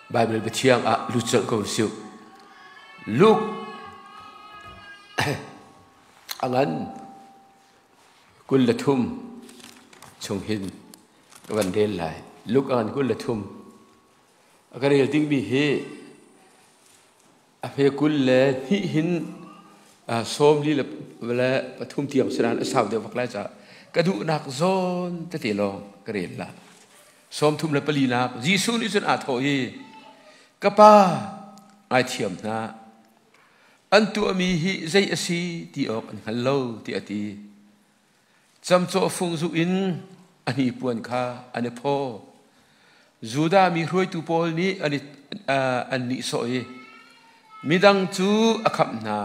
Bible biathiang ah lut colh ko usih. Luke a ngan 23 chung hin ka van rel lai. Luke a ngan 23. A ka rel dingmi hi a hme 22 hin 43 tiang si nain a sau deuh bak lai caah ka duhnak zawn tete lawng ka rel la. 34nak Jesuh nih cun aa thawh i, Ka Pa, ngaithiam hna. An tuahmi hi zei a si ti awk an hngal lo, tiah a ti. Camcawh fung zuh in a hnipuan kha an i phaw. Judah mi hruaitu pawl nih an nihsawh i midang cu a khamh hna.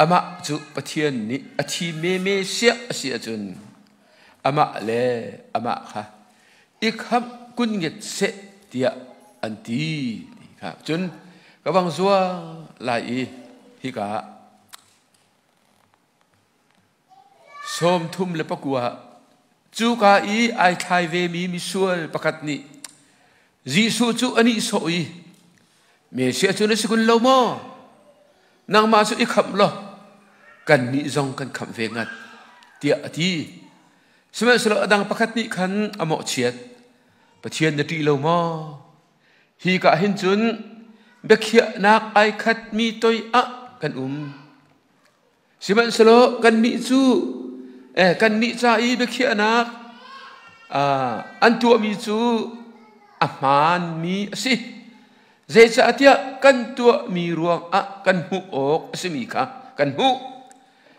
Amah cu Pathian nih a thi meme siah a si ahcun amah le amah kha i khamh kun nget seh tiah an ti. Kha cun ka vang zuang lai i hika ah 39 cuka i ai thlai vemi misual pakhat nih Jesuh cu a nihsawh i Messiah cu na si kun lo maw? Nangmah cu i khamh law kannih zong kan khamh ve ngat tiah a ti. Sihmanhsehlaw a dang pakhat nih khan a mawhchiat. Pathian na ṭih lo maw? Hi ka hin cun biakhiahnak ai khatmi toi ah kan um. Sihmanhsehlaw kannih cu kannih ca i biakhiahnak an tuahmi cu a hmaanmi a si. Zeicahtiah kan tuahmi ruangah kan hmuh awk a simi kha kan hmuh.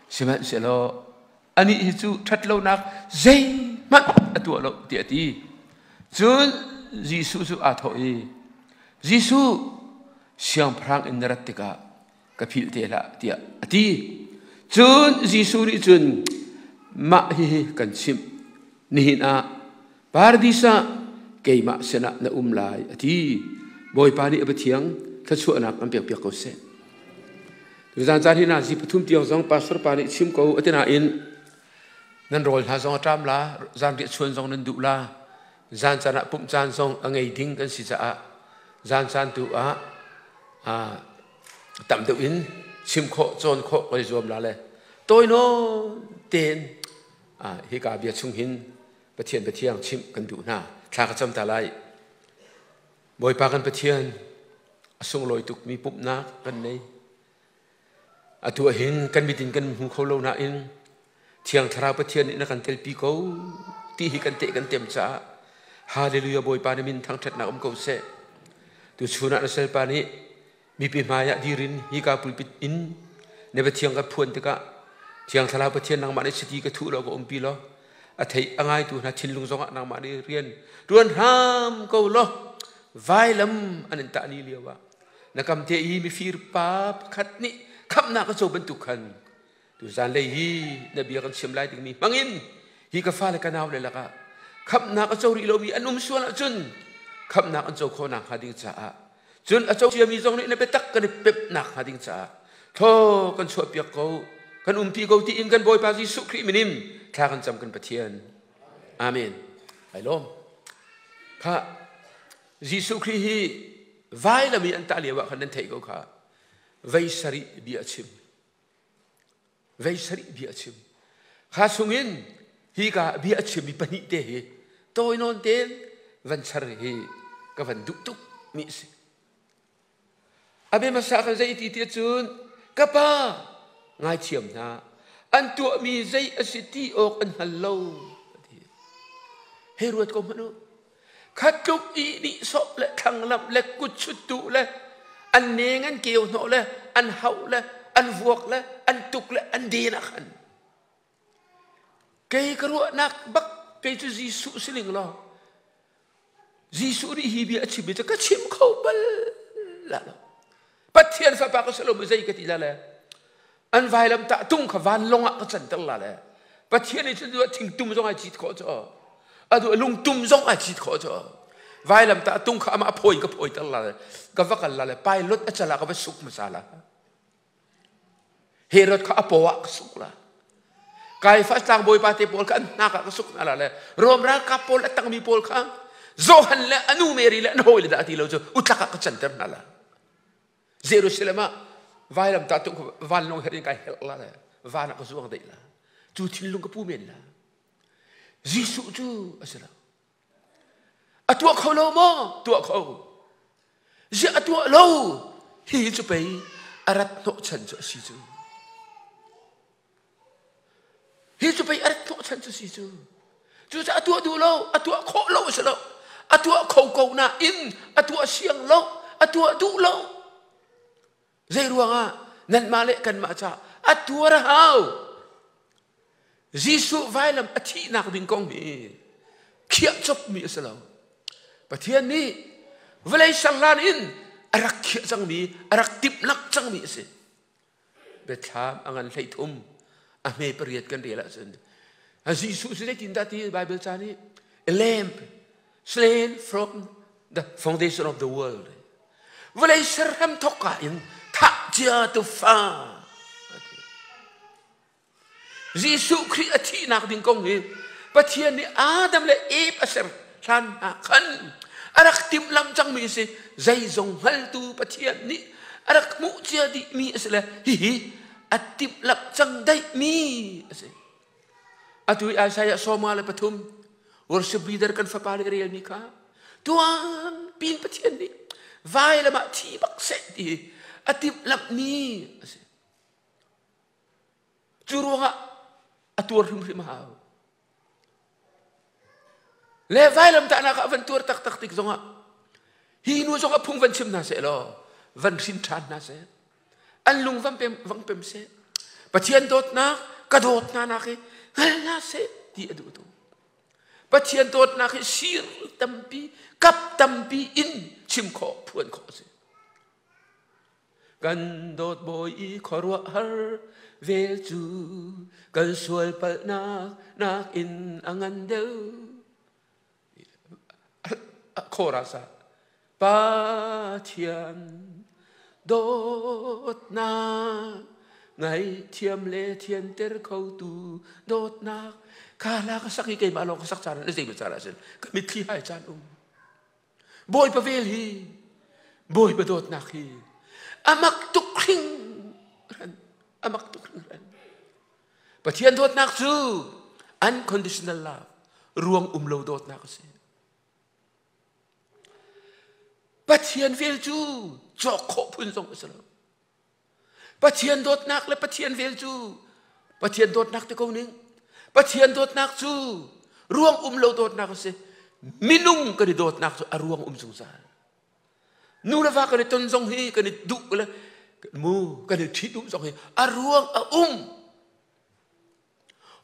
Sihmanhsehlaw anih hi cu ṭhatlonak zeihmanh a tuah lo tiah a ti. Cun Jesuh cu aa thawh i, Jesuh, siangpahrang in na rat tikah ka philh te hlah tiah a ti. Cun Jesuh nih cun mah hihi kan chimh nihin ah paradis ah keimah sinah na um lai a ti. Bawipa nih a Pathiang thluachuahnak an pekpiak ko seh. Tuzaan caan hi nazi pathum tiang zong pastor pa nih chim ko a ti nain nan rawl hna zong a ṭam la, zanriah chuan zong nan duh la, zan caan ah pumh caan zong a ngei ding kan si caah zan caan tu ah tam deuh in chim khawh cawn khawh kan i zuam la le tawi nawn tein hika bia chung hin Pathian Pathiang chimh kan duh hna. Thla ka cam ta lai. Bawipa kan Pathian a sunglawi tukmi pumhnak kan nei. Atu ahhin kan mit in kan hmu kho lo nain Thiang Thlarau Pathian nih na kan telpi ko ti hi kan teh kan tem caah Hallelujah Bawipa na min thangṭhatnak um ko seh. Tuchun ah na salpa nih mipi hmai ah dir in hika pulpit in na biathiang ka phuan tikah Thiang Thlarau Pathian nangmah nih chiti ka thuh law ka umpi law a thei a ngaitu hna thinlung zongah nangmah nih rian ṭuan hram ko law vailam an in tah ni lio ah na kam te i mifir pa pakhat nih khamhnak a co bantuk khan tuzan lei hi na bia kan chim lai dingmi hmangin hi ka fale ka nau le lakah khamhnak a co rih lomi an um sual ahcun khamhnak an co khawhnak hnga ding caah cun a co ciami zong nih na biatak kan i pemhnak hnga ding caah thaw kan chuahpiak ko kan umpi ko tiin kan Bawipa Jesuh Khrih min in thla kan cam kan Pathian. Amen. Ai lawm. Kha Jesuh Khrih hi vailam i an tah lio ah khan nan theih ko kha vei sarih bia a chim. Vei sarih bia a chim. Kha chungin hi ka bia a chimmi pahnih te hi tawi nawn tein van char hi ka van duh tuk mi a si. A bia hmasa kan zei ti ti cun ka pa ngaithiam hna an tuahmi zei a si ti awk an hngal lo. Hei ruat ko hmanh u. Khatluk i nihsawh le thlanglamh le kutchuttu le an neng an keu hnawh le an hauh le an vuak le an tuk le an den ah khan kei ka ruahnak bak kei cu Jesuh si ning law Jesuh nih hi bia a chim mi cu ka chim kho bal la lo. Pathian fapa ka si lo zei ka ti la le an vailam tah tung kha vanlawng ah ka canter la le Pathian nih cun thingtum zong ai cit khawh cu adu lungtum zong ai cit khawh cu vailam tah tung kha amah phawi ka phawiter la le ka va kal la le pilot a cala ka va suk hmasa la. Herod kha a paw ah ka suk la. Kaifas tlangbawipa te pawl kha an hnak ah ka suk hna la le Rom ralkap pawl a tangmi pawl kha Johan le anu Mary le an hawile dah ti lo cu utlak ah ka canter hna la. Jerusalem ah vailam ta tung vanlawng her in kai helh la le van ah ka zuang deih la. Cu thinlung ka pu men la. Jesuh cu a si lo. A tuah kho lo maw? Tuah kho. Ziah a tuah lo? Hihi cu pei a rat hnawhchan cu a si cu. Hi cu pei a rat hnawhchan cu si cu. Cucaah a tuah duh lo, a tuah khawh lo a si lo. A tuah kho ko nain a tuah siang lo, a tuah duh lo. Zei ruangah nanmah le kanmah caah a tuar a hau. Jesuh vailam a thihnak ding kong hi khiah copmi a si lo. Pathian nih vawlei serhlan in a rak khiah cangmi, a rak timhlamh cangmi a si. Biathlam a ngan 13 a hme pariat kan rel ahcun Jesuh cu zeitindah ti Bible ca nih a lamp slain from the foundation of the world. Vawlei serhram thawkka in thah cia tufa. Jesuh Khrih a thihnak ding kong hi Pathian nih Adam le Eve a ser hlan ah khan a rak timhlamh cangmi a si. Zeizong hngaltu Pathian nih a rak hmuh cia dihmi a si le hihi a timhlamh cang daihmi a si. Atu i Isaiah 53 worship leader kan fapa le relmi kha tuan pin Pathian nih vailam ah thi bak seh ti a timhlamhmi a si. Cu ruangah a tuar hrimhrim a hau. Le vailamtahnak ah van tuar taktak tik zongah hi nu zong a phung van chim hna seh law van hrin ṭhan hna seh. An lung van pem, vang pem seh. Pathian dawtnak ka dawt hna nak hi hngal hna seh ti a duh tu. Pathian dawtnak hi sir tampi, kap tampi in chim khawh, phuan khawh a si. Kan dawt bawi i khuaruahhar vel cu kan sual palhnak nakin a ngan deuh. Chorus ah Pathian dawtnak ngaihthiam le thianter khotu dawtnak kha hla ka sak i keimah lawng ka sak caan ah zei caan ah cun ka mitthli hai caan um. Bawipa vel hi Bawipa dawtnak hi amak tuk hringhran amak tuk hringhran. Pathian dawtnak cu unconditional love ruang um lo dawtnak a si. Pathian vel cu cawk khawh phun zong a si lo. Pathian dawtnak le Pathian vel cu Pathian dawtnak ti ko ning. Pathian dawtnak cu ruang um lo dawtnak a si. Minung kan i dawtnak cu a ruang um zungzal. Nu le va kan i ton zong hi kan i duh le mu kan i ṭhit um zong hi a ruang a um.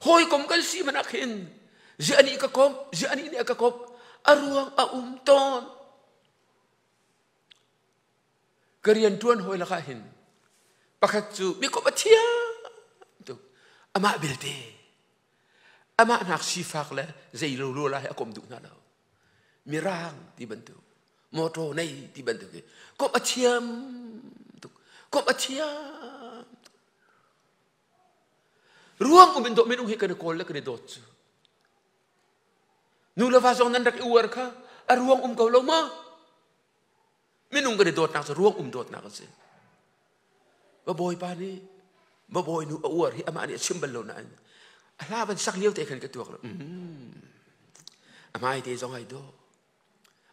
Hawikom kan si hmanh ah khin ziah nih ka komh, ziah nih nih a ka komh, a ruang a um tawn. Ka rianṭuan hawi lakah hin pakhat cu mikawp a thiam tuk. Amah belte amah hnak sifak le zei lo lo la hi a kom duh hna lo. Mirang ti bantuk, motor nei ti bantuk hi komh a thiam tuk. Komh a thiam tuk. Ruang um in dawh minung hi kan i kawl le kan i dawt cu. Nu le va zong nan rak i uar kha a ruang um ko lo ma? Minung kan i dawtnak cu ruang um dawtnak a si. Va bawipa nih va bawinu a uar hi amah nih a chim bal lo nain a hla van sak lio te khan ka tuak lo. A hmai te zong ai dawh.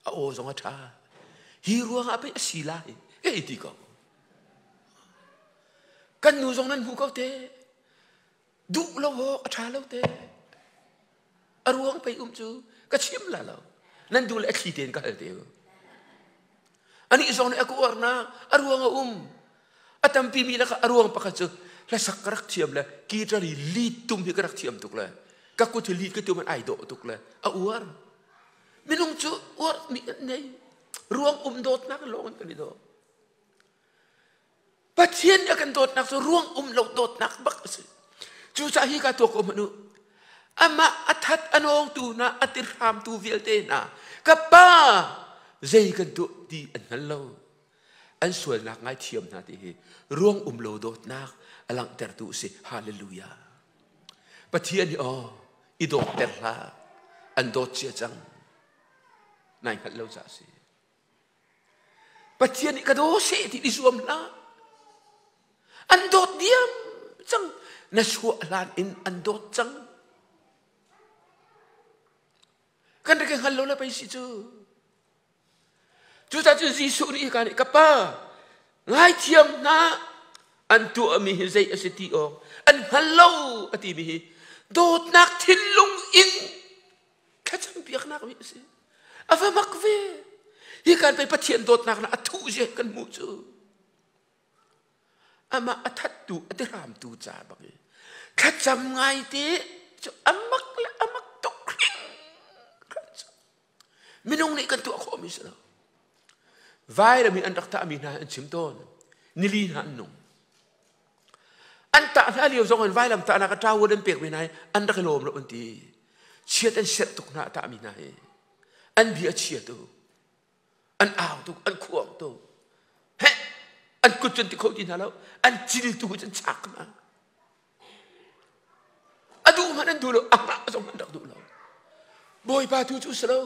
A aw zong a ṭha. Hi ruangah pei a si lai ka i ti ko. Kan nu zong nan hmu ko te. Duh lo awk a ṭha lo te. A ruang pei um cu ka chim la lo. Nan duh le a thli tein ka hal te u. Anih zong nih a ka uarnak a ruang a um. A tampi mi lakah a ruang pakhat cu hlasak ka rak thiam le guitar i lead tum hi ka rak thiam tuk le ka kut hi lead ka tum an ai dawh tuk le a uar. Minung cu uar mi an nei. Ruang um dawtnak lawng in kan i daw. Pathian nih a kan dawtnak cu ruang um lo dawtnak bak a si. Cucaah hi ka tuak ko hmanh u. Amah a that a nawngtu hna, a tirhramtu vialte hna, ka pa zei kan tuah ti an hngal lo. An sualnak ngaithiam hna ti hi ruang um lo dawtnak a langhtertu a si. Hallelujah. Pathian hi aw i dawtter hlah. An dawt cia cang. Nai hngalh lo ca si. Pathian nih ka daw seh ti i zuam hlah. An dawt diam cang. Na suah hlan in an dawt cang. Kan rak i hngal lo le pei si cu. Cucaah cun Jesuh nih hika nih ka pa ngaithiam hna an tuahmi hi zei a si ti awk an hngal lo a timi hi dawtnak thinlung in thlacam piaknak mi a si. A va mak ve. Hi kan pei Pathian dawtnak na a thuh zia kan hmuh cu. Amah a thattu a tihramtu ca bak i thlacam ngai te cu a mak le a mak tuk hringhran cu. Minung nih kan tuah khawhmi si lo. Vairam i an rak tahmi hna an chim tawn. Nili hna an nung. An tah hna lio zong in vailam tahnak a tawul an pekmi hna hi an rak i lawm lo an ti. Chiat an serh tuk hna a tahmi hna hi. An bia a chia tuk. An au tuk, an khuang tuk. Heh! An kut cun ti kho ti hna lo. An cil tu cun chak hna. A duh hmanh an duh lo, a hngah zong an rak duh lo. Bawipa tu cu si lo.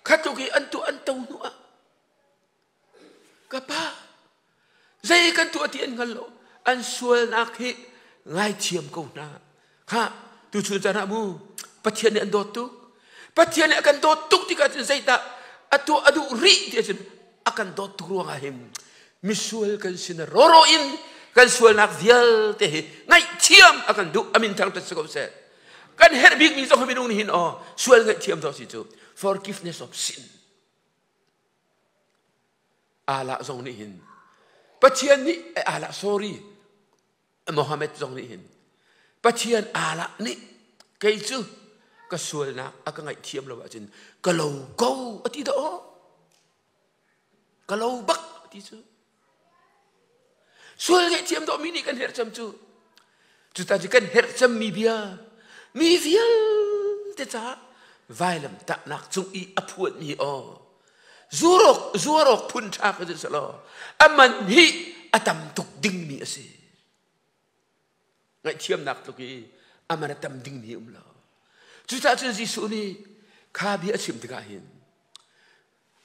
Khat tuk i an tuah an to hnu ah ka pa zei kan tuah ti an hngal lo. An sualnak hi ngaithiam ko hna. Kha tuchun caan ah mu Pathian nih an dawt tuk. Pathian nih a kan dawt tuk tikah cun zeidah a tuah a duh rih ti ahcun a kan dawt tuk ruangah hin misual kan sin roro in kan sualnak vialte hi ngaihthiam a kan duh amin thang tat si ko seh kan herh bikmi zong hi minung nih hin aw sual ngaihthiam zong si cu forgiveness of sin Allah zong nih hin Pathian nih Allah sorry Mohammed zong nih hin Pathian Allah nih kei cu ka sualnak a ka ngaihthiam lo ahcun ka lo ko a ti dah aw ka lo bak ti cu sual ngaihthiam dawh mi nih kan herh cem cu cuta cu kan herh cem mi bia mi vialte caah vailam tahnak cung i a phuan mi aw zuarok zuarok phun ṭha ka si law a man hi a tam tuk ding mi a si ngaihthiamnak tluk i a man a tam ding mi um lo cucaah cun Jesuh nih kha bia a chim tikah hin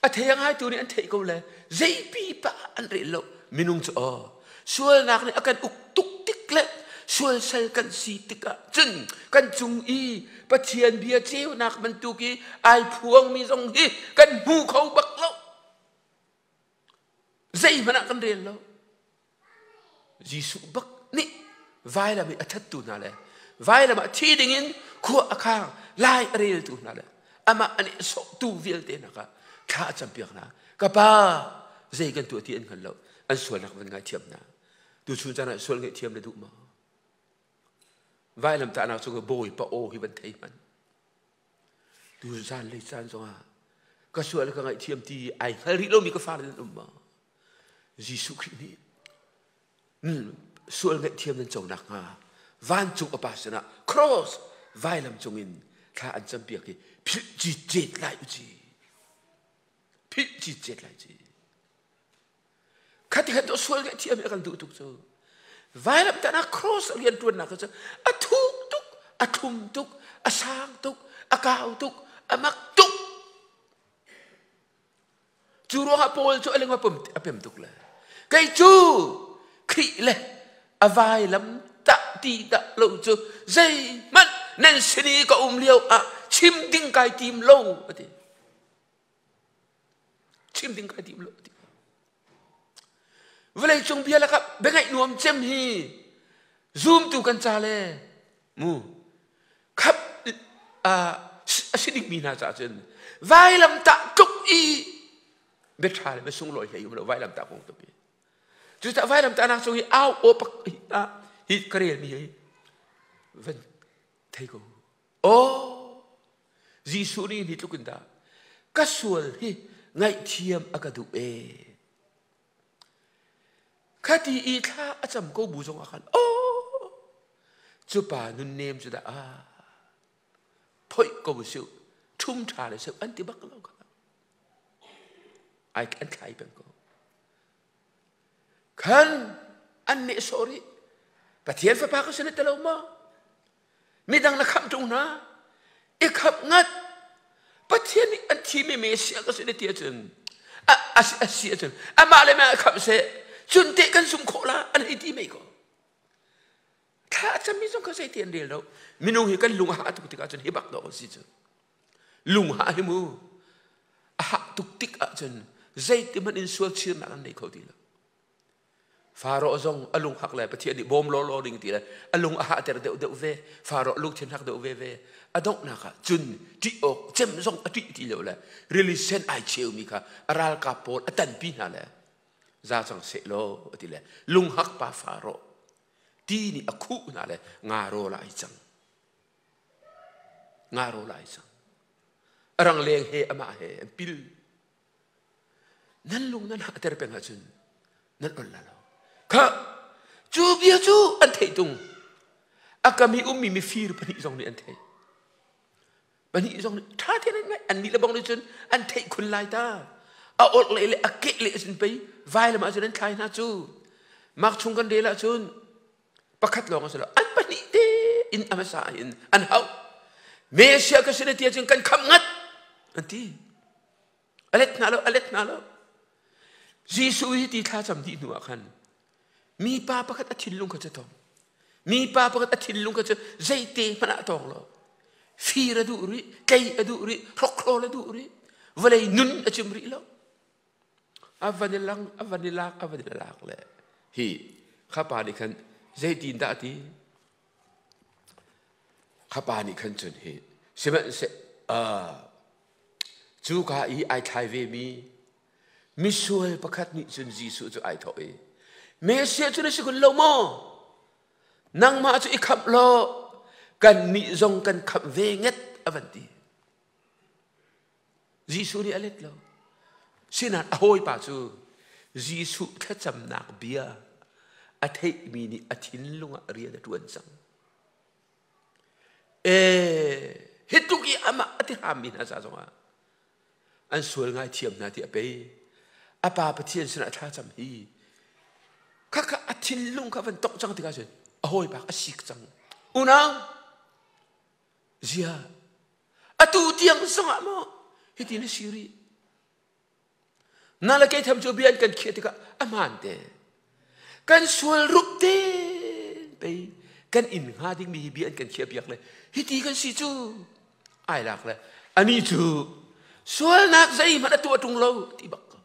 A thei a ngaitu nih an theih ko le zeipi pa an rel lo. Minung cu aw sualnak nih a kan uk tuk tik le sual sal kan si tikah cun kan cung i Pathian bia ceunak bantuk i ai phuangmi zong hi kan hmu kho bak lo. Zeihmanh ah kan rel lo. Jesuh bak nih vailam i a thattu hna le vailam ah thi dingin khua a khang lai a reltu hna le amah an i sawhtu vialte hna kha thla a campiak hna. Ka pa zei kan tuah ti an hngal lo an sualnak van ngaithiam hna. Tuchun caan ah sual ngaihthiam na duh maw? Vailam tahnak cu Bawipa aw hi van thei hmanh. Tu zan lei caan zongah ka sual ka ngaihthiam ti ai hngal rih lomi ka fale nan um maw? Jesuh Khrih nih sual ngaihthiam nan co nakhnga vancung a pa sinah cross vailam cungin thla an campiak i philh citcet lai u ci philh citcet lai ci khati khan to sual ngaihthiam hi a kan duh tuk cu vailam tanah cross rian ṭuannak cu a thuk tuk a thlum tuk a sang tuk a kau tuk a mak tuk Cu ruangah Paul cu a lung a pem tuk le kei cu Khrih le a vailam tah ti dah lo cu zeihmanh nan sin i ka um lio ah chim ding kai tim lo a ti. Chim ding kai tim lo a ti. Vawlei cung bia lakah biangaih nuam cem hi zumtu kan ca le mu khap a si dingmi hna caah cun vailam tah tluk i biaṭha le biasunglawi hlei um lo vailam tah kong tuk i cucaah vailam tahnak cung i au aw pak hi ka relmi hi van thei ko aw Jesuh nih hi tluk in dah ka sual hi ngaihthiam a ka duh e Khati i thla a cam ko bu zong ah khan aw cu pa nunnem cu dah ah phoih ko su ṭhum ṭha le seu an ti bak lo kha ai an thlai peng ko khan an nehsawh rih Pathian fapa ka si na ti lo maw midang na khamh ṭung hna i khamh ngat Pathian nih an thim i mi Messiah ka si na ti ahcun a si ahcun amah le mah khamh seh cun teh kan sum khawh la an hei ti mei ko. Thla a cammi zong kha zeiti an rel lo. Minung hi kan lung a hah tuk tikah cun hi bak dawh an si cu. Lung hah hi mu a hah tuk tik ahcun zeiti hmanh in sual chirnak an nei kho ti lo. Faro zong a lung hak le Pathian nih bawm law law ding ti le a lung a hahter deuh deuh ve. Faro lungthin hak deuh ve ve. A donghnak ah cun ṭih awk cem zong a ṭih ti lo le rili sen ai cheumi kha a ralkap pawl a tanpi hna le za cang seh law a ti le lunghak pa Faro ti nih a khuh hna le nga rawl ah ai cang. Nga rawl ah ai cang. A rangleng he amah he an pil. Nan lung nan hahter peng ahcun nan ol la lo. Kha cu bia cu an theih tung. A kam i ummi mifir pahnih zong nih an theih. Pahnih zong nih ṭha tein an ngaih. Annih le bang nih cun an theih khun lai ta. A orh le le a keh le cun pei vailam ah cun an thlai hna cu. Mak chung kan rel ahcun pakhat lawng a si lo. An pahnih te in a hmasa in an hauh. Messiah ka si na ti ahcun kan khamh ngat an ti. A let hna lo, a let hna lo. Jesuh hi ti thla cam dih hnu ah khan mipa pakhat a thinlung kha cu tong. Mipa pakhat a thinlung kha cu zeite hmanh ah tawng lo. Fir a duh rih, tlei a duh rih, hrokhrawl a duh rih, vawlei nun a cim rih lo. A van i lang, a van i lak, a van i lak le hi kha pa nih khan zeitin dah a ti? Kha pa nih khan cun hi sihmanhseh Cuka i ai thlai vemi misual pakhat nih cun Jesuh cu ai thawh i, Messiah cu na si kun lo maw? Nangmah cu i khamh law kannih zong kan khamh ve nget a van ti. Jesuh nih a let lo. Sinain a hawipa cu Jesuh thlacamnak bia a theihmi nih a thinlung ah rian a ṭuan cang. Ee, hi tluk i amah a ti hrammi hna ca zongah an sual ngaithiam hna ti a pei. A pa Pathian sinah thlacam hi khakha a thinlung kha van tongh cang tikah cun a hawipa a sik cang. Unau, zia, atu tiang zongah maw hiti na si rih? Na le kei tham cu bia an kan khiah tikah a hmaan te. Kan sual rup te pei kan inn hnga dingmi hi bia an kan khiah piak le hiti kan si cu ai lak le ani cu sualnak zeihmanh a tuah ṭung lo ti bak ko.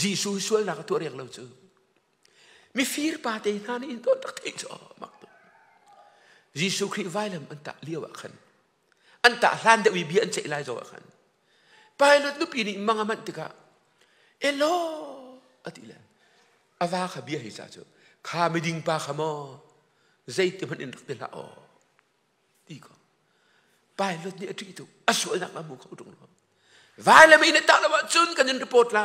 Jesuh sualnak a tuah riak lo cu. Mifir pa te hna nih in tawn tak theih cu mak tuk. Jesuh Khrih vailam an tah lio ah khan an tah hlan deuh i bia an ceih lai zong ah khan pilot nupi nih mang a manh tikah elaw a ti le a va kha bia hi ca cu kha miding pa kha maw zeiti hmanh in rak ti hlah aw ti ko pilot nih a ṭih tuk a sualnak la mu kho ṭung lo vailam in a tah lo ahcun kan in report la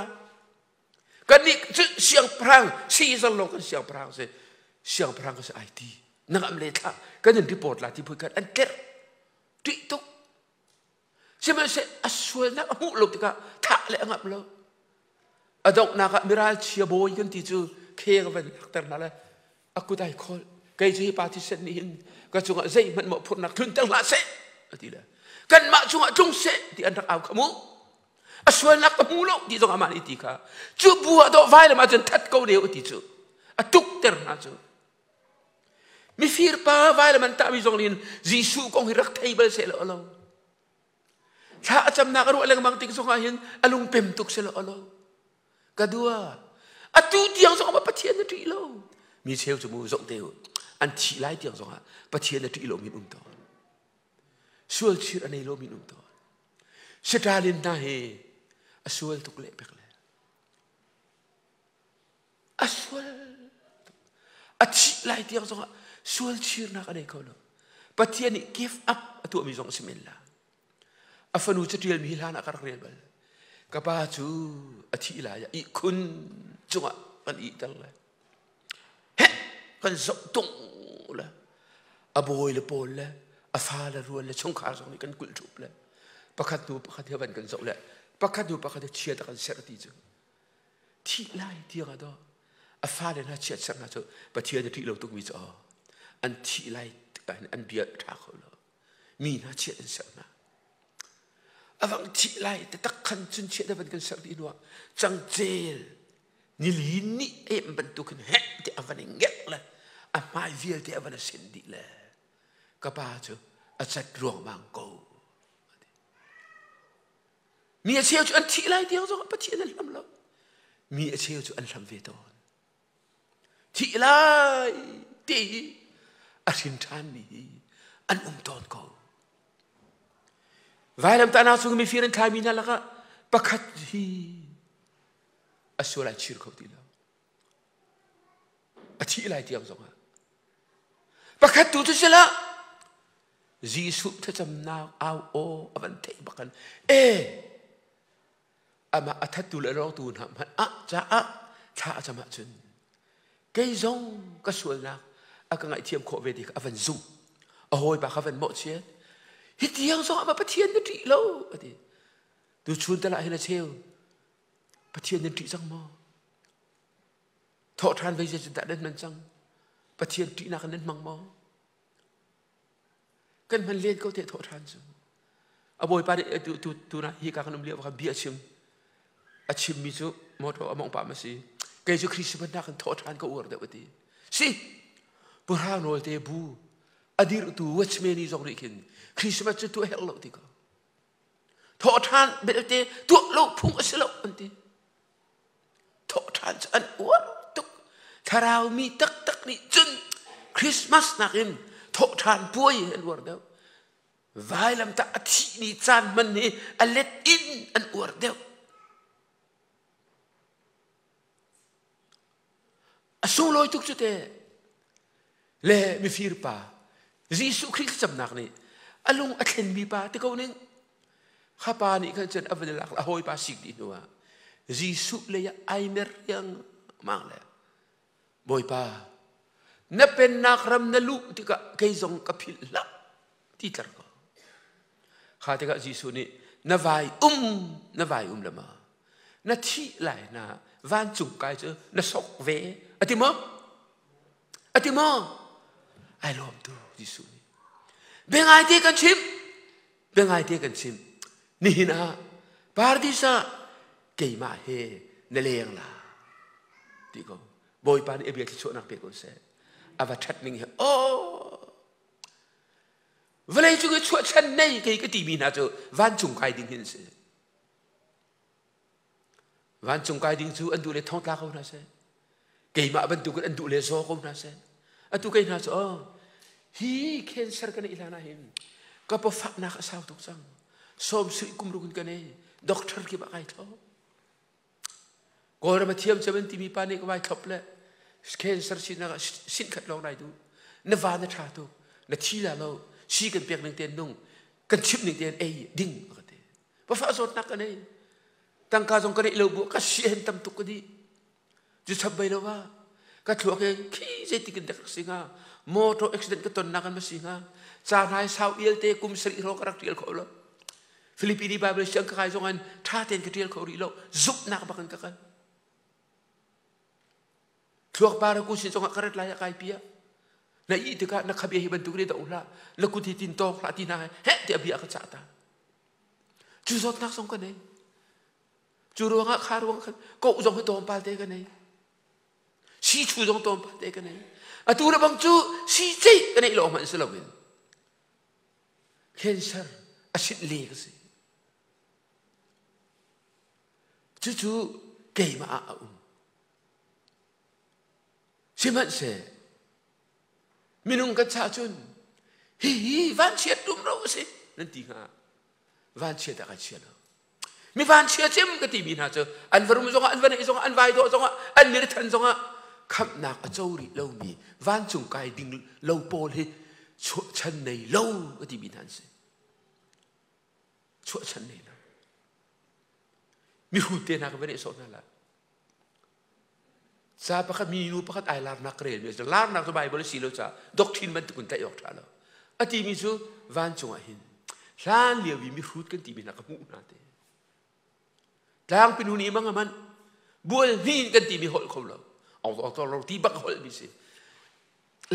Kannih cu siangpahrang Caesar lawng kan siangpahrang si. Siangpahrang ka si ai ti. Nang am le thlah kan in report la ti phui kan an tlerh. Ṭih tuk. Sihmanhsehlaw a sualnak a hmuh lo tikah thah le a ngamh lo. A donghnak ah miral chia bawi kan ti cu kheng van lakter hna le a kut ai khawl. Kei cu hi pa thisen nih hin ka cungah zeihmanh mawhphurhnak tlunter hlah seh a ti le kanmah cungah tlung seh ti an rak au kha mu. A sualnak ka hmu lo ti zong amah nih ti kha cu bu ah dawh vailam ahcun that ko deu ti cu a tukter hna cu. Mifir pa vailam an tahmi zong nih Jesuh kong hi rak thei bal seh law lo. Thla a camnak a ruah lengmang tik zong ah hin a lungpem tuk seh law lo. Ka dua atu tiang zong ah Pathian na ṭih lo. Mi cheu cu mu zoh te u an thih lai tiang zong ah Pathian na ṭih lo min um tawn. Sual chir a nei lo min um tawn. Stalin hna hi a sual tuk leh pek le a sual a thih lai tiang zongah sual chirnak a nei kho lo. Pathian nih give up a tuahmi zong a si men la. A fanu caṭialmi hi hlan ah ka rak rel bal. Ka pa cu a thih lai ah ihkhun cungah kan ihter le heh kan zoh tung le a bawi le pawl le a fa le rual le chungkhar zong nih kan kulh ṭhup le pakhat hnu pakhat he van kan zoh le pakhat hnu pakhat he chiat a kan serh ti cu thih lai tiang ah daw a fale hna chiat serh hna cu Pathian a ṭih lo tukmi cu aw an thih lai tikah hin an bia a ṭha kho lo mi hna chiat an serh hna. Avang thih lai te tak khan cun chiah da van kan ser dih hnuah cangcel nili ni em bantukin heh ti a van i ngek le a hmai vialte a van a sin dih le ka pa cu a cat ruangmang ko. Mi a cheu cu an thih lai tiang zong Pathian an hlam lo. Mi a cheu cu an hlam ve tawn. Thih lai ti i a hrin ṭhanmi hi an um tawn ko. Vailamtahnak cung mifir an thlaimi hna lakah pakhat hi a sual ai chir kho ti lo. A thih lai tiang zongah. Pakhat tu cu sila Jesuh thlacamnak au aw a van theih bakan e amah a thattu le rawngtu hna hmanh ah caah thla a cam ahcun kei zong ka sualnak a ka ngaihthiam khawh ve ti kha a van zumh. A hawipa kha van mawhchiat. Hi tiang zong ah Pathian na ṭih lo a ti. Tuchun tal ah hin a cheu. Pathian nan ṭih cang maw? Thawh ṭhan vei zeitindah nan hman cang? Pathian ṭihnak nan hmang maw? Kan hman len ko te thawh ṭhan cu. A bawipa nih tu tu tu na hi ka kan um lio kha bia a chim. A chimmi cu motor a mawngh pah ma si. Kei cu Christmas nakin thawh ṭhan ka uar deuh a ti. Si, Purhang nawl te bu a dirhtu watchman zong nih khin Christmas cu tuah herh lo ti ko. Thawh ṭhan belte tuah lo phung a si lo an ti. Thawhṭhan cu an uar tuk. Thlarau mi taktak nih cun Christmas nakin thawhṭhan puai an uar deuh. Vailamtah a thih ni caan hman hi a let in an uar deuh. A sunglawi tuk cu te. Le mifir pa Jesuh Khrih thlacamnak nih a lung a thlenmi pa ti ko ning. Kha pa nih khan cun a van i lak a hawipa sik dih hnu ah Jesuh lei ah ai mer riangmang le Bawipa na pennak ram na luh tikah kei zong ka philh hlah ti tlar ko. Kha tikah Jesuh nih na vai um na vai um lama na thih lai na vancung kai cu na sok ve a ti maw? A ti maw? Ai lawm tu Jesuh nih. Biangai te kan chim. Biangai te kan chim. Nihin ah paradis ah keimah he na leng la. Ti ko. Bawipa nih a bia thluachuahnak pe ko seh. A va ṭhat ning hi oh vawlei cung i chuahchan nei kei ka timi hna cu vancung kai ding hin si. Vancung kai ding cu an duh le thongtla ko hna seh. Keimah bantukin an duh le zaw ko hna seh. Atu kei hna cu oh hi cancer kan i hlan ah hin ka pawfaknak a sau tuk cang. Sawm sui kum ruk in kan ei. Doctor kip ah kai thlop. Kawlram a thiam cem an timi pa nih ka vai thlop le cancer sinak ah sin khat lawng nai duh. Na va na ṭha tuk. Na thi la lo. Si kan pek ning tein nung. Kan chimh ning tein ei ding a ka ti. Pafa zawtnak ka nei. Tangka zong ka neih lo bu ka si hen tam tuk ka dih. Cu chap bai lo wa. Ka thluak he khi zeitik in dek si hnga. Motor accident ka tonnak an ma si hnga. Ca hnai sau ial te kum sarih ro ka rak tial kho lo. Philippine Bible siang ka kai zong an tha tein ka tial kho rih lo. Zumhnak bak in ka kal. Thluak paraku sin zongah ka rat lai ah kai pia. Na ih tikah na khabia hi bantuk nih do hlah. Na kut hi tin tawk hlah ti hna he ti a bia ka cah ta. Cu zawtnak zong ka nei. Cu ruangah kha ruang khan koh zong hi tawmpal te ka nei. Si chu zong tawmpal te ka nei. Atu le bang cu si ceih ka neih lo hmanh si loin cancer a sit le ka si. Cucu keimah ah a um. Sihmanhseh minung kan chah cun hihi vanchiat rumro a si nan ti hnga. Vanchiat ah kan chia lo. Mi vanchia cem ka timi hna cu an va rum zongah an va neih zongah an vai dawh zongah an mirithan zongah khamhnak a co rih lomi vancung kai ding lo pawl hi chuahchan nei lo ka timi hna an si. Chuahchan nei lo. Mihrut te hna ka va nehsawh hna lai. Ca pakhat minu pakhat ai larnak ka relmi a si. Larnak cu Bible a si lo caah doctrine bantuk in tlaih awk ṭha lo. A timi cu vancung ah hin hlan lio i mihrut kan timi hna ka hmuh hna te. Tlangpi nu nih mang a manh. Bual hni in kan timi holh kho lo. Ong lo ti bak holh mi si.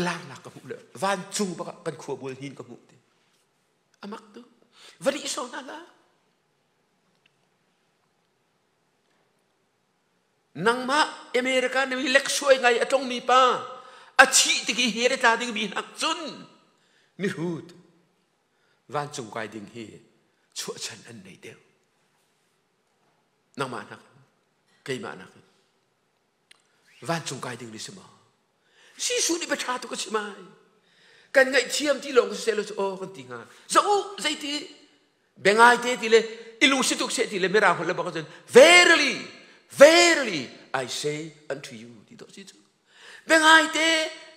Larnak ka hmuh le vancung bak ah kan khua bual hni in ka hmuh ti. Amak tu. Va rih so hna la. Nangmah America na mi leksuai ngai a tlongmi pa a thih tik i he tla ding mi hnak cun mihrut vancung kai ding hi chuahchan an nei deuh. Nangmah nak keimah nak vancung kai ding ni si maw? Jesuh nih bia ṭha tuk a chim ai. Kan ngaihthiam ti lawng si seh law cu aw kan ti hnga. Zoh u zeiti biangai te ti le i lungsi tuk seh ti le mirang holh le bak cun verily verily I say unto you ti dawh si cu. Biangai te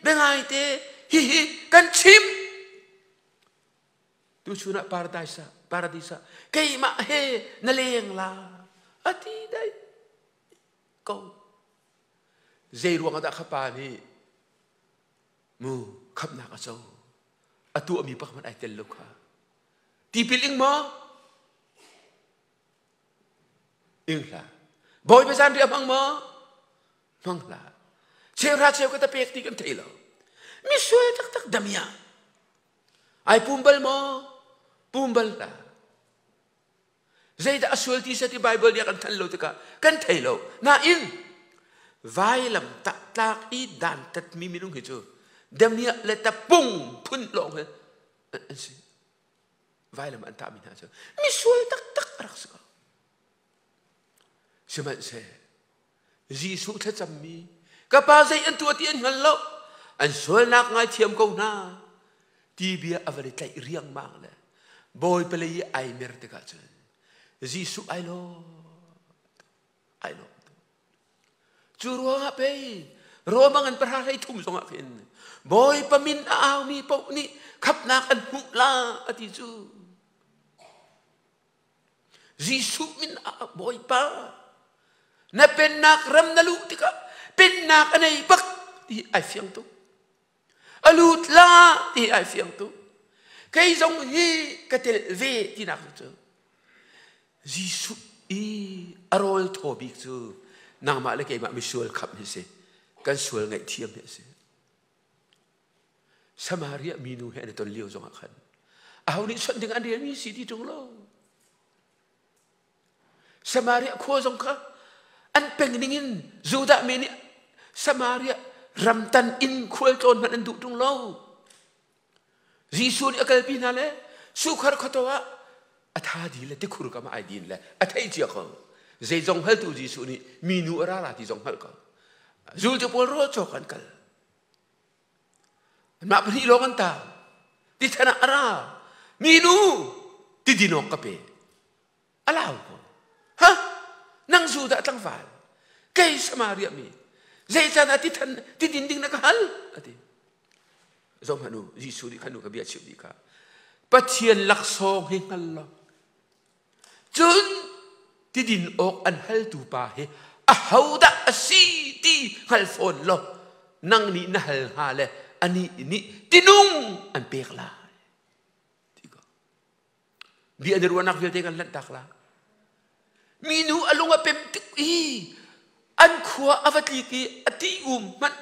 biangai te hihi kan chim. Tuchun ah paradise ah paradise ah keimah he na leng la ati dai ko. Zei ruang ah dah kha pa nih mu khamhnak a co? A tuahmi pakhat hmanh ai tel lo kha. Tipil ing maw? Ing hlah. Bawipa zanriah hmang maw? Hmang hlah. Cheuhra cheu ka ta pek ti kan thei lo. Misual taktak damia. Ai pum bal maw? Pum bal hlah. Zeidah a sual ti seh ti Baibal nih a kan thanh lo tikah kan thei lo. Nain vailam tlak i dantatmi minung hi cu damiah le tapung phun lawng hi an si. Vailam an tahmi hna cu misual taktak a rak si ko. Sihmanhseh Jesuh thlacammi ka pa zei an tuah ti an hngal lo an sualnak ngaithiam ko hna ti bia a van i tlaih riangmang le Bawipa lei i ai mer tikah cun Jesuh ai lawm ai lawm cu ruangah pei Roma ngan pahra hlei thum zongah khin Bawipa min a aumi paoh nih khapnak an hmuh la a ti cu Jesuh min ah Bawipa na pennak ram na luh tikah pennak a nei bak ti ai fiang tuk. A lut la ti ai fiang tuk. Kei zong hi ka tel ve tinak cu Jesuh i a rawl thaw bik cu nangmah le keimah misual khamh hi si. Kan sual ngaihthiam hi a si. Samaria minu he an i ton lio zongah khan aho nih chawnh ding an rialmi si ti ṭung lo. Samaria khua zong kha an peng ding in Judah mi nih Samaria ramtan in khualtlawn hmanh an duh ṭung lo. Jesuh nih a kalpi hna le Sukhar khuato ah a tha di le tikhur kam ah ai din le a theih cia ko. Zeizong hngaltu Jesuh nih minu a ra la ti zong hngalh ko. Zultu pawl rawl cawk an kal. Anmah pahnih lawng an tang. Tithan ah a ra. Minu ti din awk ka pe. A lau ko. Ha? Nang zu dah tlangval. Kei Samaria mi. Zeican ah tithan ti din ding na ka hal? A ti. Zoh hmanh u, Jesuh nih khan nu ka bia chimh dih kha. Pathian laksawng hi hngal lo. Cun tidin awk an haltu pa hi ahodah a si ti hngal fawn law nang nih na hal hnga le anih nih tinung an pek lai. Ti ko. Bia an i ruahnak vialte kan lanhtak la. Minu a lung a pem tuk i an khua a va tlik i a ti um hmanh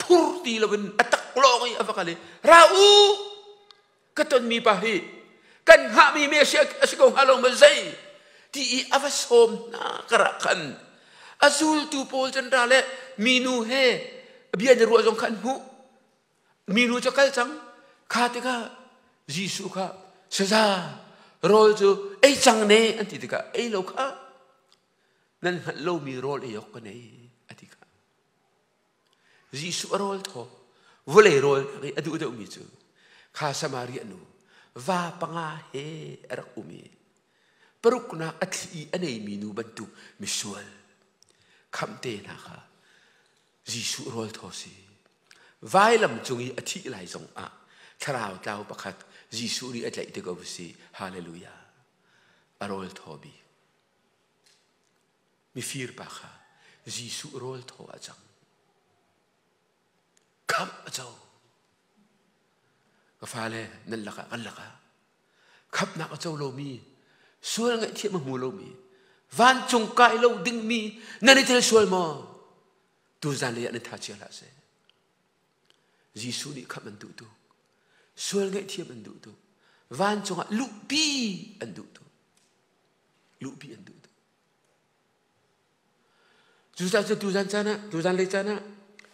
phur ti loin a taklawng i a va kal i ra u ka tonmi pa hi kan hngahmi Messiah a si ko hnga lo maw zei ti i a va sawm hna karah khan a zultu pawl can ra le minu he bia an i ruah zong kha an hmuh minu cu kal cang kha tikah Jesuh kha saza rawl cu ei cang ne an ti tikah ei lo kha nan hngalh lomi rawl ei awk ka nei a ti kha Jesuh a rawl thaw vawlei rawl i a duh deuhmi cu kha Samaria nu va panga he a rak um i paruknak a thli i a neimi nu bantuk misual khamte hna kha Jesuh rawl thaw si. Vailam cung i a thih lai zong ah thlarau tlau pakhat Jesuh nih a tlaih te ko si. Hallelujah. A rawl thaw bik. Mifir pa kha Jesuh rawl thaw a cang. Khamh a co. Ka fale nan lakah kan lakah khamhnak a co lomi sual ngaihthiam a hmu lomi vancung kai lo dingmi nan i tel sual maw? Tuzan lei ah nan tha chia hlah seh. Jesuh nih khamh an duh tuk. Sual ngaihthiam an duh tuk. Vancung ah luhpi an duh tuk. Luhpi an duh tuk. Cucaah cu tuzan caan ah, tuzan lei caan ah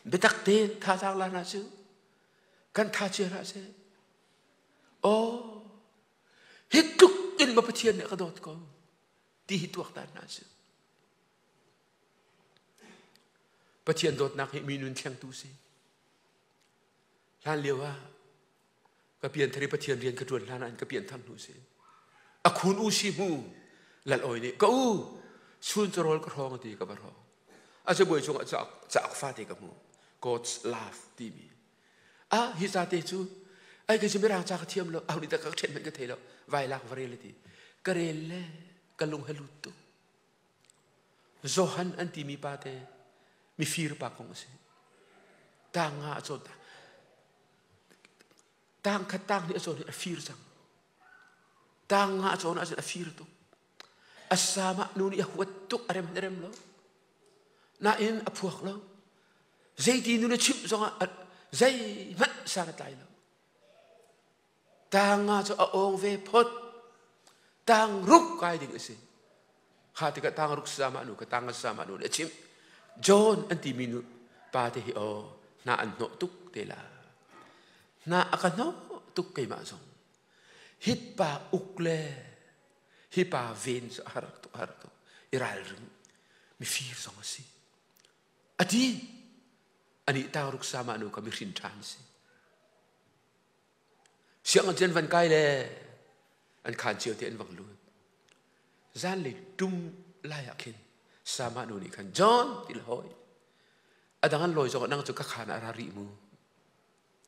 biatak tein thazaang la hna cu kan tha chia hlah seh. Aw, hi tluk in ma Pathian nih a ka dawt ko ti hi tuaktan hna si. Pathian dawtnak hi mi nun thlengtu si. Hlan lio ah ka pianthar i Pathian rian ka ṭuan hlan ah ka pianthar hnu si. A khun u si mu lal oi nih ka u chun carawl ka hrawng ti ka va hrawng. A cabuai cungah cauk fate ka hmu. God's love timi. Ah hi ca te cu ai ka mirang ca ka thiam lo au nih ka ṭhen hmanh ka thei lo vai lak va rel ti ka rel le ka lung he lut tuk. Johan an timi pa te mifir pa kong a si. Tang nga a cawn tang khat tang nih a cawn hi a fir cang. Tang nga a cawn ahcun a fir tuk. A sama nu nih a huat tuk a rem a rem lo. Nain a phuak lo. Zeiti nu na chimh zongah zeihmanh san a tlai lo. Tang nga cu a awng ve phot. Tang ruk kai ding a si. Kha tikah tang ruk sama nu ka tang sama nu nih a chimh. John an timi nu pa te hi aw hna an hnawh tuk te la. Hna a ka hnawh tuk keimah zong. Hit pa uk le hi pa ven cu a har tuk har tuk. I ralring mifir zong a si. A ti. Ani tang ruk sama nu ka mihrin ṭhan si. Sianginn cu an van kai le an khaan cio te an vang lut. Zanlei tum lai ah khin sama nu nih khan John ti le hawi a dang an lawi zong nang cu ka khaan ah ra rih mu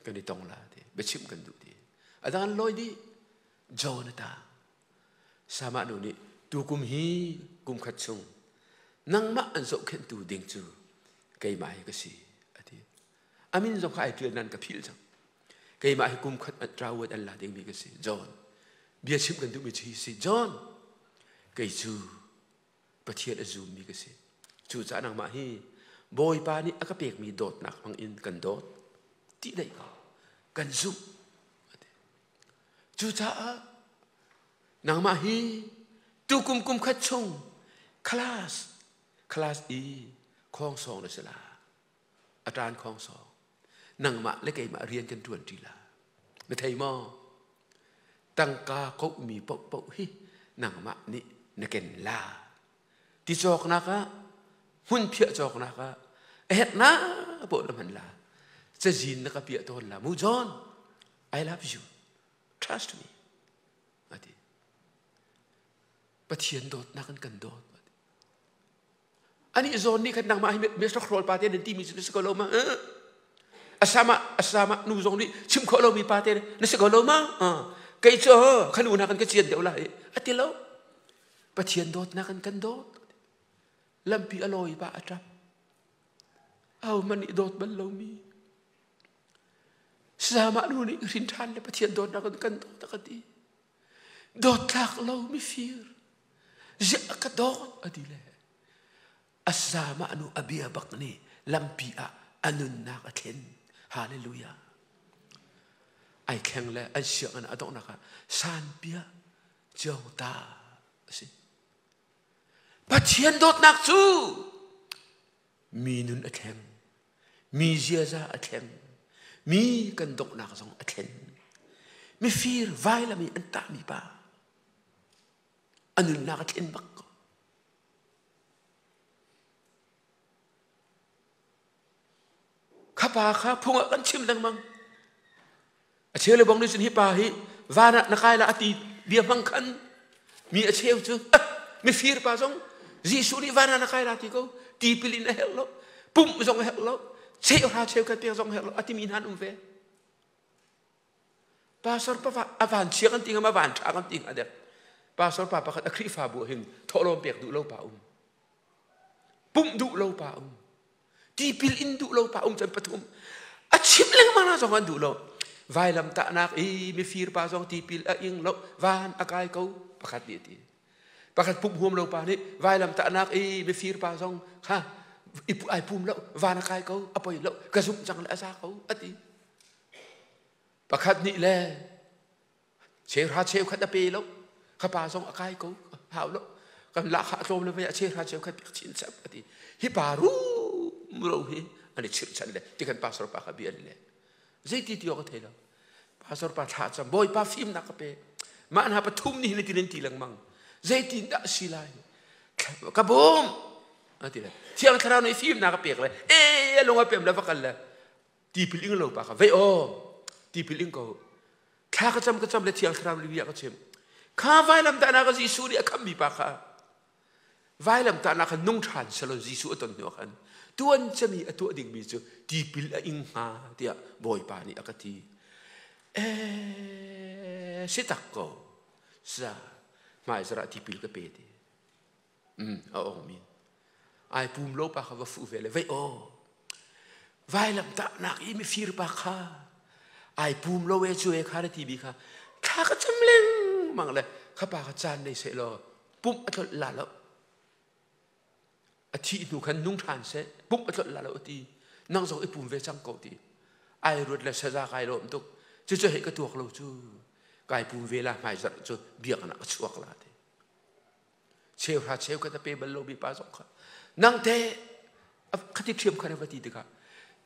kan i tong la ti biachimh kan duh ti a dang an lawi dih John a ta sama nu nih tukum hi kum khat chung nangmah an zohkhenhtu ding cu keimah hi ka si a ti A min zong kha ai ṭial nan ka philh cang. Keimah hi kum khat ṭawat an la dingmi ka si. John, bia chimh kan duhmi cu hi si. John, kei cu Pathian a zummi ka si. Cucaah nangmah hi Bawipa nih a ka pekmi dawtnak hmang in kan dawt. Ti daih ko. Kan zumh. Cucaah nangmah hi tukum kum khat chung class class i khawngsawng na si la. A ṭan khawngsawng. Nangmah le keimah rian kan ṭuan ṭi la. Na thei maw? Tangka kohmi paohpaoh hi nangmah nih na ken la. Ti cawknak ah, hmunphiah cawknak ah, a herhnak paoh na hman la. Cazin na ka piah tawn la. Mu John, I love you. Trust me. Ati. Pathian dawtnak in kan dawt. Anih zawn nih khan nangmah hi mesrokhrawl pa te nan timi cu na si ko lo ma? Asama asama nu zong nih chim khawh lomi pa te na si ko lo ma? Kei cu khan u na kan ka cian deuh lai a ti lo. Pathian dawtnak in kan dawt. Lampi a lawi pa a ṭap. Au man nih dawt bal lomi. Sama nu nih hrin ṭhan le Pathian dawtnak in kan dawt a ka ti. Dawtlak lo mifir ziah ka dawt a ti le a sama nu a bia bak nih lampi ah a nunnak a thlen. Hallelujah. Ai thleng le an sianginn a donghnak ah sanpia ciongta a si. Pathian dawtnak cu mi nun a thleng. Mi ziaza a thleng. Mi kan donghnak zong a thlen. Mifir vailam i an tahmi pa a nunnak a thlen bak ko. Kha pa kha phung ah kan chim lengmang. A cheu le bong nih cun hi pa hi van ah na kai la a ti bia hmang khan mi a cheu cu mifir pa zong Jesuh nih van ah na kai la ti ko tipil in a herh lo pumh zong a herh lo cheuhra cheukhat pek zong a herh lo a timi hna an um ve pastor pa a van chia kan ti ngam a van ṭha kan ti hnga dek pastor pa pakhat a Khrihfabu hin thawhlawm pek duh lo pa um pumh duh lo pa um tipil in duh lo pa um chan pathum a chim lengmang na zong an duh lo vailam tahnak i mifir pa zong tipil a ing lo van a kai ko pakhat nih a ti pakhat pum huam lo pa nih vailam tahnak i mifir pa zong kha ai pum lo van a kai ko a poi lo ka zumh cang le a za ko a ti pakhat nih le cheuhra cheukhat a pe lo kha pa zong a kai ko hau lo. Kan lahkhah tlawm le vei a chehra cheu khat pek chin chap ati. Hi pa rum ro hi an i chirhchan le ti kan pastor pa kha bia an le. Zeiti ti awk ka thei lo. Pastor pa thla cam Bawipa fimnak ka pe. Mah hna pathum nih hin ti nan ti lengmang. Zeitin dah si lai? Ka bawm ati le Thiang Thlarau nih fimnak a pek le e a lung a pem le va kal le tipil ing lo pa kha vei aw tipil ing ko thla ka cam ka cam le Thiang Thlarau nih bia ka chim. Kha vailam tahnak ah Jesuh nih a khammi pa kha Vailam tahnak kha nung ṭhan selaw Jesuh a ton hnu ah khan tuan cemi a tuah dingmi cu tipil a ing hnga tiah Bawipa nih a ka ti. Ee, si tak ko. Sa, hmaizarh ah tipil ka pe ti. A ong min. Ai pum lo pa kha va fuh ve le vei aw. Vailam tahnak i mifir pa kha ai pum lo e cu e kha na ti bi kha thla ka cam lengmang le kha pa kha caan nei seh law pumh a tlolh la lo a thih hnu khan nung ṭhan seh pumh a tlolh la lo a ti nang zong i pum ve cang ko ti ai ruat le saza kai lawm tuk cucu hei ka tuak lo cu kai pum ve la hmai zarh cu biaknak a chuak la ti cheuhra cheu ka ta pe bal lo mi pa zong kha nang te khati ṭhiam kha na va ti tikah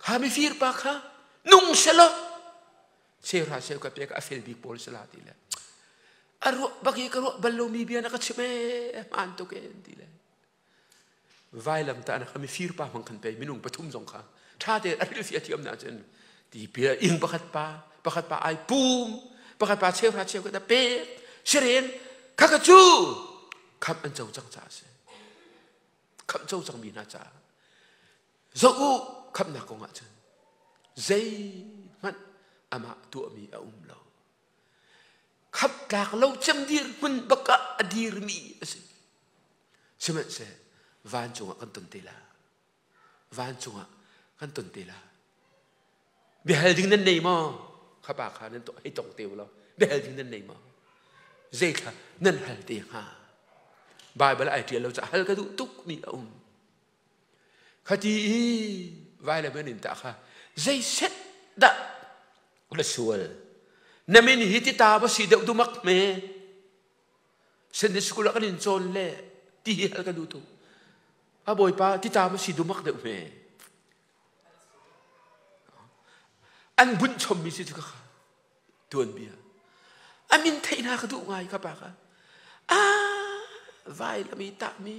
kha mifir pa kha nung selaw cheuhra cheu ka pek a fel bik pawl sela ti le a ruah bak i ka ruah bal lomi bia na ka chim ee hmaan tuk e ti le vailam ta na kha mifir pa hmang khan pei minung pathum zong kha ṭha te a rilfi a thiam na cun ti pia ing pakhat pa pakhat pa ai pum pakhat pa cheuhra cheu ka ta pek siren kha ka cu kham an co cang ca a si khamh co cangmi hna caah zoh u khamhnak kong ah cun zeihmanh amah tuahmi a um lo khamh tlak lo cem dir hmun bak ah a dirmi a si sihmanhseh vancung ah kan ton te la vancung ah kan ton te la biahal ding nan nei maw kha pa kha nan hei tong te law biahal ding nan nei maw zei thla nan hal te hnga Bible ai ṭial lo ca hal ka duh tuk mi a um khati i vailam an in ta kha zei set dah na sual na min hi ti ta ba si deuh dumak me Sunday school ah kan in cawn le ti hi hal ka duh tuk a bawipa ti ta ma si dumak deuh me An bunh chommi si cu ka tuanbia. A min theih hna ka duh ngai ka pa ka. Ah, vai lami tahmi,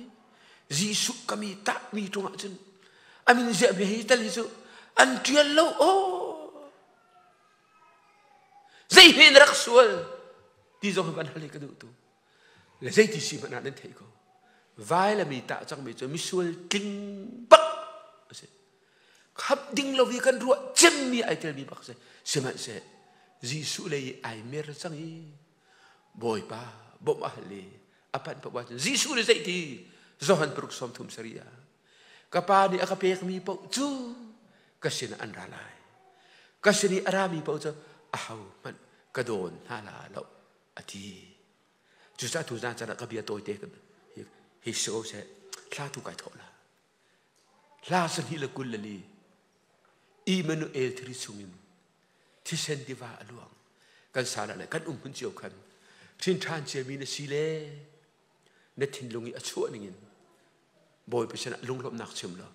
Jesuh ka mi tahmi ṭung ahcun a min ziahmi hi tal hi cu an ṭial lo aw. Zei he na rak sual ti zong hi van hal hi ka duh tu. Le zeiti si hmanh ah nan theih ko. Vai lami tah cangmi cu misual tling bak a si. Khap ding lo i kan ruah cemmi ai telmi bak si. Sihmanhseh Jesuh lei ai mer cang i Bawipa bawmh a hal i a panh paoh ahcun Jesuh nih zeiti Johan paruk sawm thum sarih ah ka pa nih a ka pekmi paoh cu ka sinah an ra lai. Ka sin i a rami paoh cu ahohmanh ka dawn hna la lo a ti. Cucaah tu zan caan ah ka bia tawite hi si ko seh thla tu kai thawh la. Hla sahnih le 24 Immanuel thiri chungin thisen tiva a luang. Kan sal ah le kan um hmun cio khan hrin ṭhan ciami na si le na thinlung i a chuah ningin Bawipa sinah lunglawmhnak chim law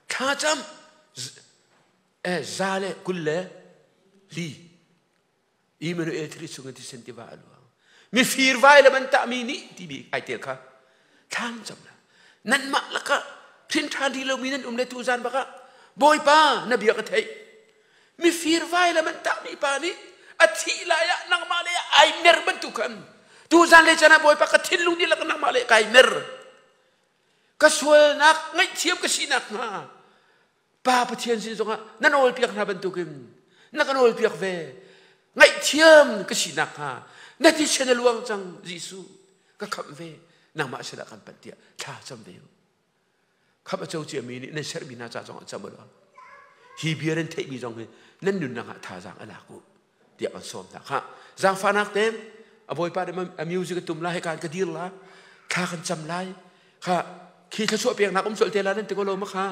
thlacam za le 24 Immanuel thiri chungin thisen tiva a luang. Mifir vai le man tahmi nih timi ai tel kha thlam cam la. Nanmah lakah hrin ṭhan rih lomi nan um le tu zan bakah Bawipa na bia ka theih. Mifir vai le man tahmi pa nih a thih lai ah nangmah le ai mer bantuk khan tu zan le chan ah Bawipa ka thinlung dihlak nangmah le kai mer. Ka sualnak ngaihthiam ka sinak hnga Pa Pathian sin zongah na nawlpiak hna bantukin na ka nawlpiak ve. Ngaihthiam ka si nakhnga na thisen a luang cang Jesuh ka khamh ve nangmah sinah kan panh tiah thla cam ve u. Khamh a co ciami nih nan sermi hna ca zongah cam u law hi bia nan theihmi zong hi nan nunnak ah thazaang a lak u tiah kan sawm hna kha. Zaangfahnak te a bawipa nih a music a tum lai hika ka dir la thla kan cam lai kha khi thluachuah peknak um colh te la nan ti ko lo ma kha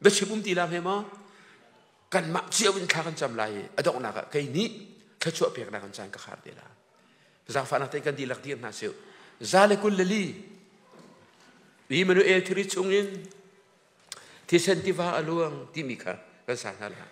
biachim um ti la hme maw kanmah cio in thla kan cam lai i a donghnak ah kei nih thluachuah peknak kan caan ka khar te la zaangfahnak te kan dihlak dir hna sih za le 24. Immanuel thiri chungin thisen tiva a luang timi kha kan sa hna la.